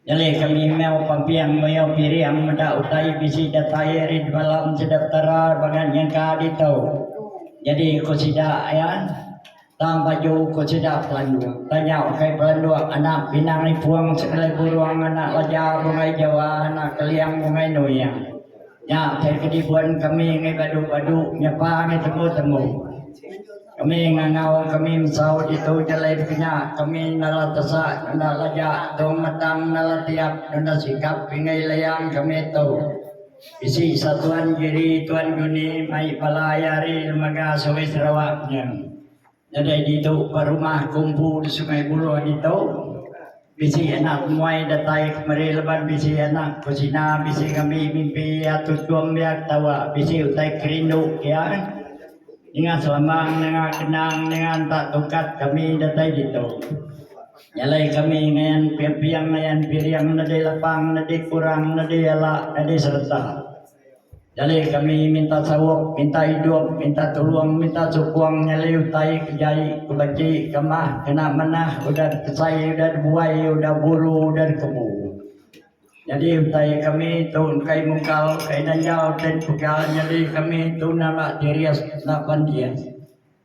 Nyelih kami meo pampiang meo piring meda utai bisi datai ari demalam sida petara bangat nyangka ditu. Nyadi ku sida iya tang baju ku sida pelanduk. Tanya ukai pelanduk anak pinang ipung sekelai burung anak laja bungai jawa anak keling bungai nuyang. Nya kai kedibun kami ngai badu-badu nyepa ngai temu-temu. Kami ngangau kami mesau ditu jalai bekenya kami nala tesa nunda laja tung metang nala tiap nunda sikap pingai layang kami tu. Bisi sa Tuan Giri Tuan Juni mai bala iya ari Lembaga Sungai Sarawak nya. Nadai ditu ba rumah kumpu di Sungai Buloh ditu. Bisi anak temuai datai kemari laban bisi anak kusina bisi ngambi mimpi iya tuchum iya ketawa bisi utai kerindu iya. Ninga selambang, ninga kenang, ninga entak tungkat kami datai ditu. Nyalai kami ngayan piang-piang, ngayan piring, nadai lapang, nadai kurang, nadai ala, nadai sereta. Nyalai kami minta saup, minta idup, minta tulung, minta sukung nyalai utai ke jai, ke benci, ke mah, kena manah, udah dikesai, udah dibuai, udah buru, udah dikebu. Nyadi utai kami tu engkai mungkal kai nanjal ten pegal nyadi kami tu nala tiris enda bandir.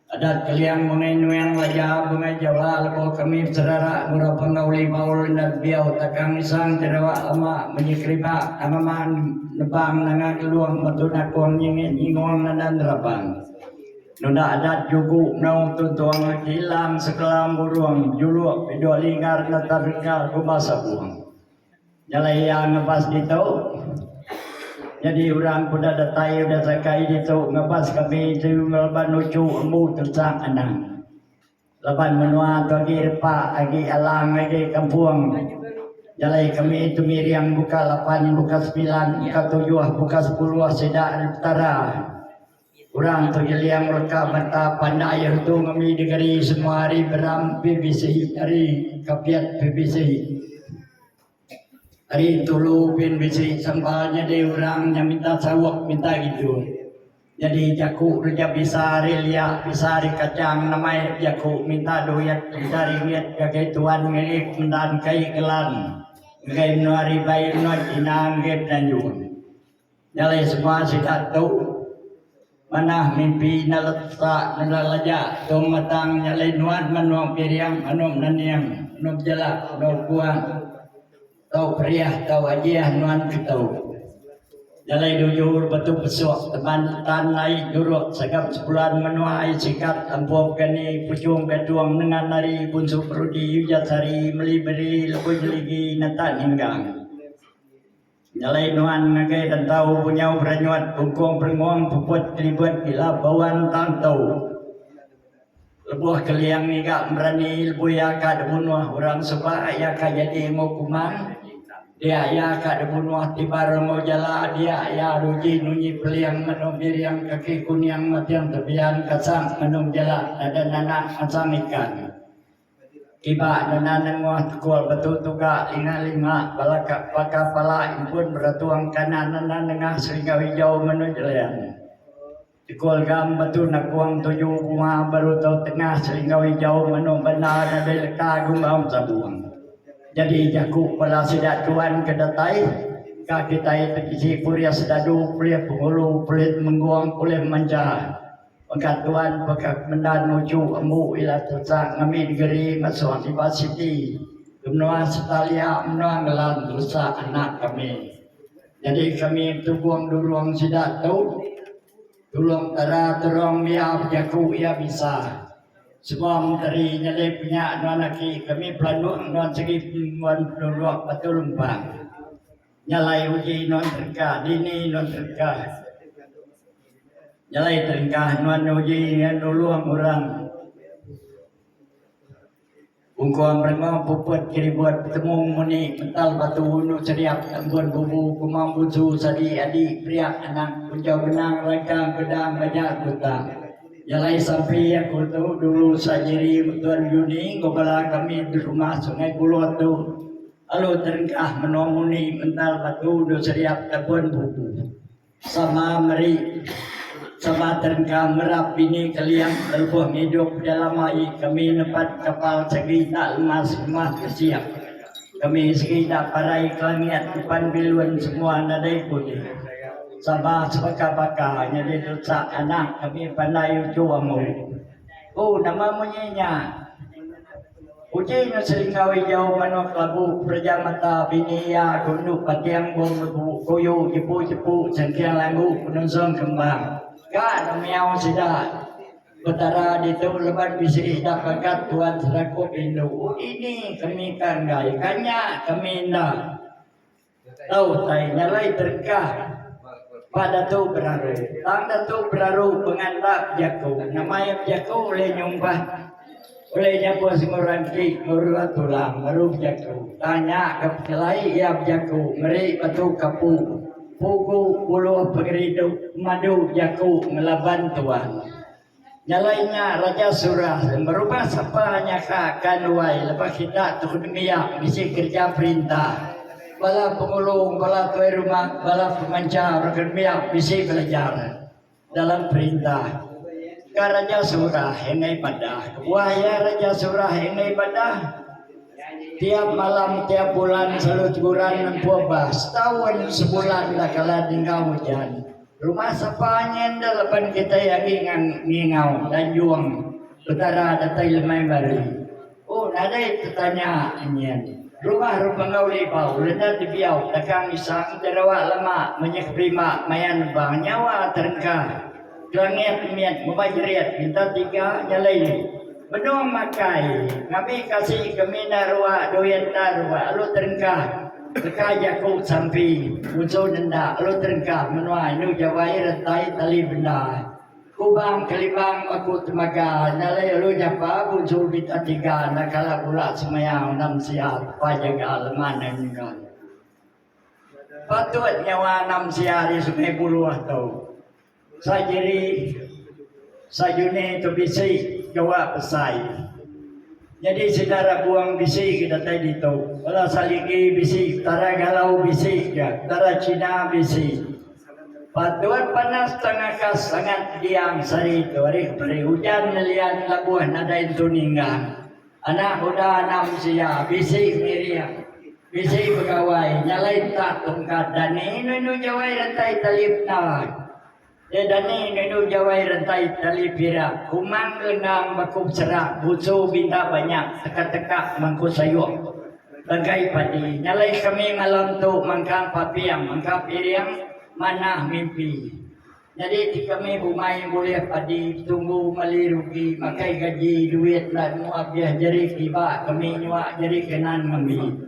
Adat Keliang bungai Nuing Laja bungai Jawa lebuh kami beserara ngurau panggau libau lendar biau takang isang jerawak lama munyi keriba nangama nebang nanga gelung batu nakung nyingit nyingung nandan rabang. Nunda adat jugu enggau tuntung kilang sekelam burung juluk biduk linggar netar renggal gumba sabung. Jalai iya ngebas ditu. Nyadi orang ke udah datai udah sakai ditu ngebas kami tu ngelaban uchu embu teresak anang. Laban menua tu agi repa agi alang agi kampung. Jalai kami tu miring buka lapan buka semilan buka tujuh buka sepuluh sida ari petara. Orang tu jeliang leka mata pandai tu ngemi negeri semua ari Beram PBC ari Kapit PBC ari Tulu pin bisi sempal nyadi orang nya minta saup minta gitu. Nyadi jaku reja bisa ari lia bisa ari kachang nemai jaku minta duit minta ringgit ngagai tuan ngiri kemendan kai gelan ngagai menua ribai menua China ngagai Penanjung. Nyalai semua sida tu manah mimpi enda letak enda laja tung matang nyalai nuan menung piring menung nening menung jelak menung kuang tau periah tau ajih nuan ketu. Nyalai dujur batu pesuk teman tan ai juruk segap sebulan menua ai sikat tampung gani pujung gadung nengan ari bunsu perudi ujat sari meli beri lebuh jeligi netak ninggang. Nyelai nuan ngagai rentau bunyau beranyut bungkung perengung puput kelibut gila bauan tang tu. Lebuh Keling ngiga merani lebuh iya ka dibunuh orang suba iya ka jadi enggau Kumang dia iya ka dibunuh tibar enggau jala dia iya ruji nunyi peling menu biring kaki kuning mating tebian kasang menu jela nadai nanak mansang ikan. Kiba nena nenguh tekul betu tuga linga-linga bala ka baka pala impun beratung kanan nena nengah selinggau ijau menu jelian. Tekul gam betu nakung tuju bunga baru tau tengah selinggau ijau menu benda nadai leka gumbang sabung. Jadi jaku bala sida tuan ke datai ka kitai tekisi purih sedadu pulih pengulu pulih temenggung pulih menja. Mega tuan baka kemendan nuju embu ila teresak ngambi negeri masuk universiti ke menua Setalia menua ngelan teresak anak kami. Nyadi kami betugung durung sida tu tulung tara terung iya bejaku iya bisa. Semua menteri nyadi pinya nuan aki kami pelanduk nuan segi nuan penunduk batu lumpang. Nyalai uji nuan terengkah dini nuan terengkah. Nyelai terengkah nuan uji nulung orang. Ungkuang renga puput keribut betemung muni mental batu unu seriap tembun bubu kumang bunsu sadi adi periak anak kunchau benang rangkang gedang majak gutang. Jalai sampi aku tu dulu sajiri Tuan Juni enggau bala kami di rumah Sungai Buloh tu lalu terengkah menua muni mental batu unu seriap tembun bubu. Sama meri sama terengkah merap bini Keliang lebuh ngidup dalam ai kami nepat kapal segi enda lemas rumah kesiap. Kami segi enda parai ke langit depan bilun semua nadai kudi. Sama sebaka-baka nyadi rusak anak kami pandai uchu amu. Ku nama munyi nya. Uji nya selingau ijau manuk labu pereja mata bini iya ke undup pating bung lebu kuyu jepu jepu sengking langgu penunsung kembang. Ka nemiau sida Petara ditu leban bisi ida pangkat tuan serakup indu. Ini kami ka enggai ka nya kami enda. Tau tai nyalai terengkah ba Datu Beraru. Tang Datu Beraru penganda bejaku. Nama iya bejaku ulih nyumpah ulih nyabuh semua rangki ngerua tulang baru bejaku. Tang nya ke pekelai iya bejaku meri batu kapu pugu buluh pengerindu pemadu bejaku ngelaban tuan. Nyalai nya Raja Surah merubah sapa nyaka akan wai lebuh kita tu nembiak bisi kereja perintah. Bala pengulung, bala tuai rumah, bala pemancha orang ke nembiak bisi belajar dalam perintah. Ka Raja Surah enggai madah kebuah iya Raja Surah enggai madah tiap malam tiap bulan selalu teguran nempuh bah setaun sebulan enda kala dinggau ujan. Rumah sapa nya enda laban kitai agi ngingau Tanjung Petara datai lemai mari. Oh nadai tetanya nyin. Rumah Rupa enggau Libau Lenda Dibiau Takang Isang Jerawak Lama Menyek Prima Maya Nebang Nyawa Terengkah Kelangit Mit Ngumbai Jerit Minta Tiga Nyalai Benung Makai Ngambi Kasi Kemi Enda Rua Duit Enda Rua Alu Terengkah Leka jaku sampi munsu nenda lalu terengkah menua indu jawai rentai tali benda. Kubang kelibang baku temaga nya alai lalu nyapa bunsu bita tiga enda kala bula semaya endang sia tepa jaga leman ai mega. Patut nyawa enam sia di Sungai Buloh tu. Sajiri Sajuni tu bisi gawa besai. Nyadi sida Rabuang bisi ke datai ditu. Bala Saligi bisi, Petara Galau bisi ga, Petara China bisi. Patut panas tengakas sangat diang sehari tu ari keperi ujan nelian labuh nadai entu ninggang. Anak uda enam sia bisi ngiring bisi begawai nyalai entak tungkat dani nunu jawai rentai tali pena. Deh dani nunu jawai rentai tali pirak kumang rendang baku serak busu binta banyak teka teka mangku sayuk bangkai padi nyalai kami malam tu mangkang paping mangka piring manah mimpi. Nyadi ti kami bumai bulih padi betunggu meli rugi makai gaji duit enda nemu abih jeri kiba kami nyua jeri kanan ngambi.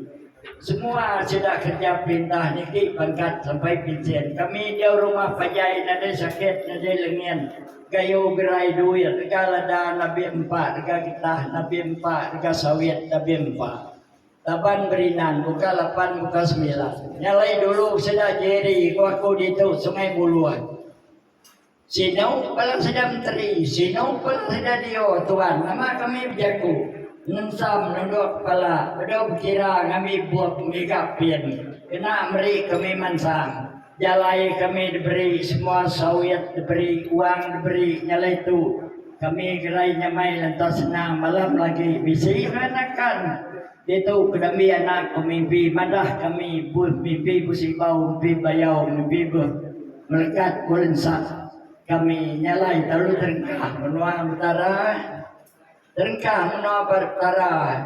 Semua sida kerja perintah niki pangkat sampai pinsin. Kami diau rumah panjai nadai sakit nadai lengin gayu gerai duit rega lada nabi empa rega getah nabi empa rega sawit nabi empa. Laban berinan buka lapan buka semilan. Nya alai dulu sida Jerry ku aku ditu Sungai Buluh. Sinu bala sida menteri, sinu bala sida dio tuan nama kami bejaku nensam nunduk kepala bedau bekira ngambi bup ngiga pin kena meri kami mansang. Jalai kami diberi semua sawit diberi wang diberi nya alai tu kami gerai nyamai lenta senang malam lagi bisi akan ditu kedambi anak ku mimpi madah kami buh mimpi busibau mimpi bayau mimpi buh melekat ku lensa kami nya alai terlalu terengkah menua utara. Terengkah menua Pertara,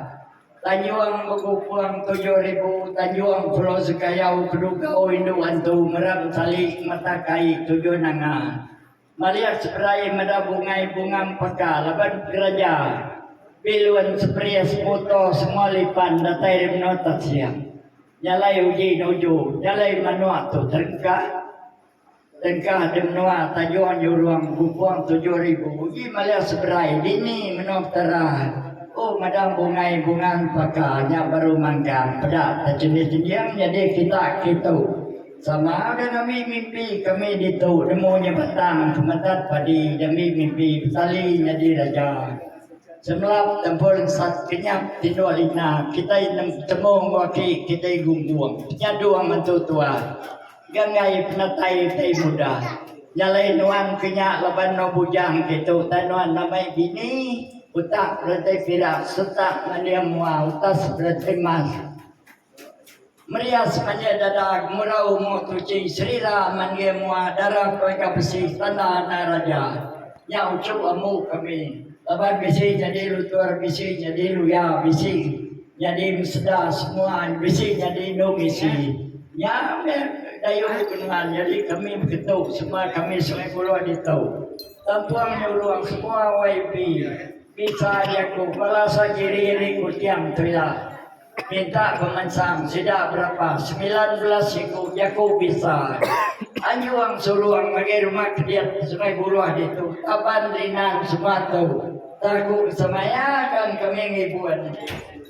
Tanjung Begupung 7000, Tanjung Pulau Sekayau Kedugau Indu Antu Meram Sali Mata Kai Tujuh Nanga. Maliah seberai meda bungai bunga empeka laban pekeraja bilun seperis moto semua lipan datai ari menua tasik. Jalai uji nuju jalai manuk tu terengkah. Tengkah di menua Tanjung Jurong Gupong 7000 uji malia seberai dini menua Petara. Oh madam bungai bunga empaka nya baru mangkang peda tejenis dinding nyadi kita kitu. Sama ga ngambi mimpi kami ditu nemu nya batang kemetat padi diambi mimpi betali nyadi raja. Semelap tempur ensat kenyap tinduk lina kitai temu enggau aki kitai gunggung penyadung mentu tua. Ganggai penatai tai muda. Nyalai nuan ke nya laban enggau bujang kitu tai nuan namai bini utak berantai pirak setak manding mua utas berantai mas. Merias mandir dada gemurau umur tuchi serira manding mua dara keluarga besi tanda anak raja. Nya uchu ambu kami laban bisi nyadi lutur bisi nyadi luya bisi nyadi meseda semua bisi nyadi indu misi. Nya meh dayu kenuan nyadi kami beketu semua kami Sungai Buloh ditu. Tampung nyulung semua YB bisa jaku bala sagiri ri Kuching tu ila. Minta pemansang sida berapa 19 iku jaku bisa. Anjung sulung ngagai rumah Kedit Sungai Buloh ditu taban rinan semua tu. Taku semaya kan kami ngibun.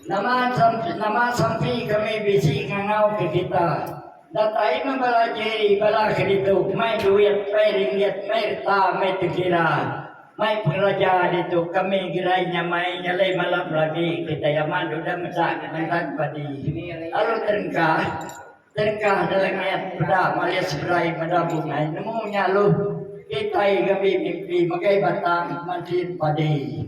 Nama nama sampi kami bisi ngangau ke kita. Datai meh bala jeri bala ke ditu mai duit mai ringgit mai reta mai tekira mai pengeraja ditu kami gerai nyamai nyalai malam lagi kitai amat udah meda ngentan padi lalu terengkah terengkah dalam langit peda malih seberai meda bungai nemu nya alu kitai ngambi mimpi megai batang mantin padi.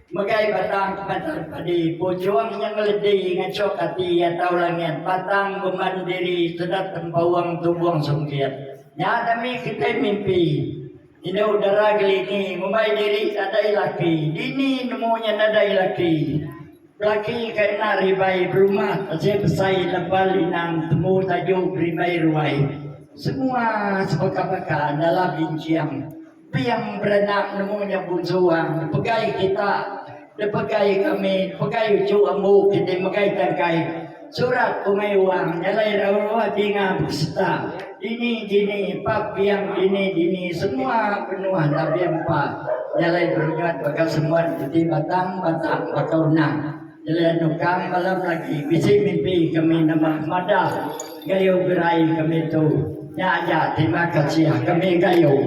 Megai batang kemantan padi pujung nya ngeledi ngachuk ati atau langit batang beman diri sedat tempaung tumbung sungkit. Nya dami kitai mimpi. Indu dara gelini ngumbai diri nadai laki dini nemu nya nadai laki. Belaki ka enda ribai berumah tasih besai lebal inang temu taju berimbai ruai. Semua sebaka-baka dalam inching. Piang berenak nemu nya bunsu ang dipegai kita dipegai kami dipegai uchu ambu kiti megai tangkai surat umai wang nyalai rauh dinga beseta dini dini pa piang dini dini semua penuh enda empa nyalai berunyut baka semut iti batang batang baka unang nyalai nukang malam lagi bisi mimpi kami nama madah gayu gerai kami tu nya aja terima kasih kami gayu.